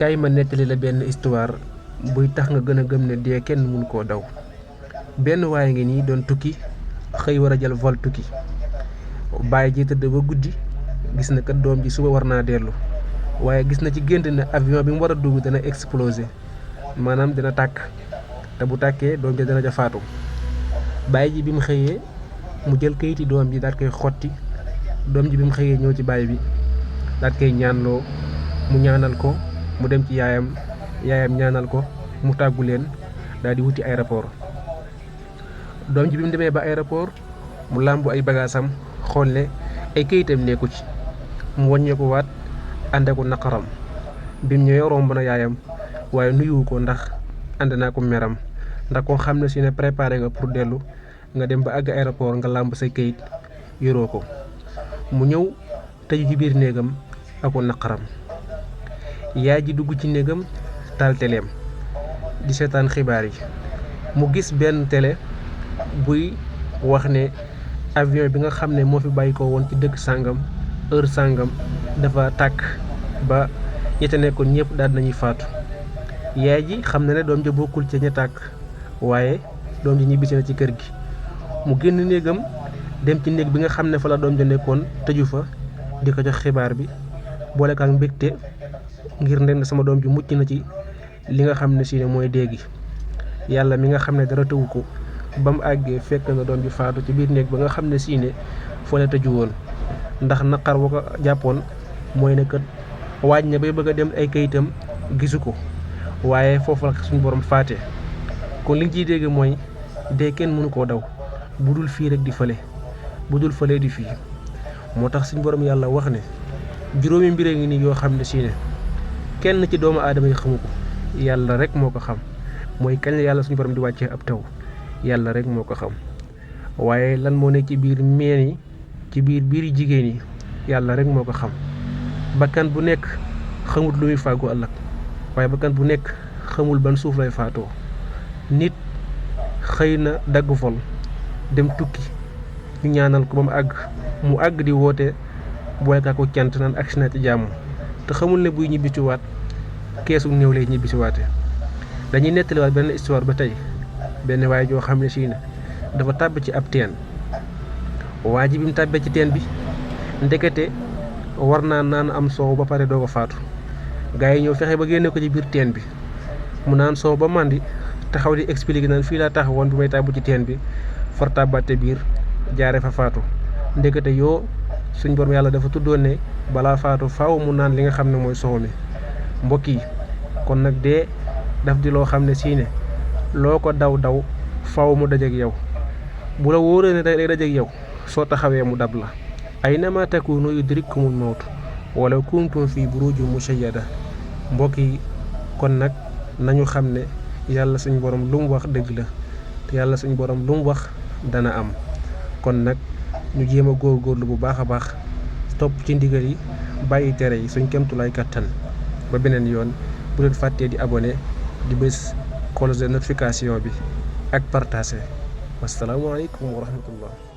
kaay ma nettali la benn histoire buy tax nga gën a gëm ne dee kenn mënu koo daw. benn waaye ngi nii doon tukki xëy war a jël vol tukki bàyyi ji tëdd ba guddi gis na kat doom ji suba war naa dellu waaye gis na ci gént ne avion bi mu war a dugg dana exploser maanaam dina tàkk te bu tàkkee doom ji dana ja faatu. bàyyi ji bi mu xëyee mu jël kayiti doom ji daal koy xotti doom ji bi mu xëyee ñëw ci baay bi daal koy ñaanloo mu ñaanal ko mu dem ci yaayam ñaanal ko mu tàggu leen daal di wuti aéroport. doom ji bi mu demee ba aéroport mu làmbu ay bagaasam xool ne ay kayitam nekku ci mu wàññeeku waat ànd ak naqaram bi mu ñëwee romb na yaayam waaye nuyuwu ko ndax ànd naa ko meram ndax koo xam ne si ne préparé nga pour dellu nga dem ba àgg aéroport nga làmb say kayit yoroo ko. mu ñëw tëju ci biir néegam ak naqaram. yaay ji dugg ci néegam taal teleem di seetaan xibaar yi mu gis benn télé buy wax ne avion bi nga xam ne moo fi bàyyi ko woon ci dëkk sàngam heure sàngam dafa tàkk ba ñi ca nekkoon ñëpp daal nañuy faatu. yaay ji xam na ne doom ja bokkul ca ña tàkk waaye doom ji ñibbisi na ci kër gi. mu génn néegam dem ci néeg bi nga xam ne fa la doom ja nekkoon tëju fa di ko jox xibaar bi boole ak mbégte ngir ndem sama doom ji mucc na ci li nga xam ne si ne mooy dee gi. yàlla mi nga xam ne dara tëwu ko ba mu àggee fekk na doom ji faatu ci biir néeg ba nga xam ne si ne foo la tëju woon ndax naqar wa ko jàppoon mooy ne kat waaj na bay bëgg a dem ay kayitam gisu ko waaye foofu la suñu borom faate. kon li ñu ciy dégg mooy dee kenn mënu koo daw bu dul fii rek di fële bu dul fële di fii. moo tax suñu borom yàlla wax ne juróomi mbir ngi nii yoo xam ne si ne kenn ci doomu aadama yi xamu ko yàlla rek moo ko xam. mooy kañ la yàlla suñu borom di wàccee ab taw yàlla rek moo ko xam waaye lan moo nekk ci biir meen yi ci biiri jigéen yi yàlla rek moo ko xam. bakkan bu nekk xamul lu muy fàggu ëllëg waaye bakkan bu nekk xamul ban suuf lay faatoo. nit xëy na dagg vol dem tukki ñu ñaanal ko ba mu àgg di woote boole ko cant naan agsi na ci jàmm te xamul ne buy ñibbisiwaat keesu néew lay ñibbisiwaate. dañuy nettaliwaat benn histoire ba tey benn waay joo xam ne si ne dafa tàbb ci ab teen. waa ji bi mu tàbbee ci teen bi ndekete war naa naan am soow ba pare doo ko faatu. gaa yi ñëw fexe ba génne ko ci biir teen bi mu naan soow ba màndi taxaw di expliquer naan fii laa taxawoon bi may tàbb ci teen bi far tàbbaate biir jaare fa faatu. ndekete yoo suñ borom yàlla dafa tuddoon ne balaa faatu faaw mu naan li nga xam ne mooy soow mi. mbokk yi kon nag dee daf di loo xam ne sii ne loo ko daw faaw mu dajeek yow. bu la wóoree ne day dajeek yow soo taxawee mu dab la. aynama takunu yudrikkumul mawtu walaw kuntum fi burujin mushayyada. mbokk yi kon nag nañu xam ne yàlla suñ borom lu mu wax dëgg la te yàlla suñ borom lu mu wax dana am. kon nag ñu jéem a góorgóorlu bu baax a baax topp ci ndigal yi bàyyi tere yi suñ kemtulaay kattan. ba beneen yoon bu leen fàttee di abonné di bés cloche de notification bi ak partagé. wassalaamu aleykum wa rahmatullah.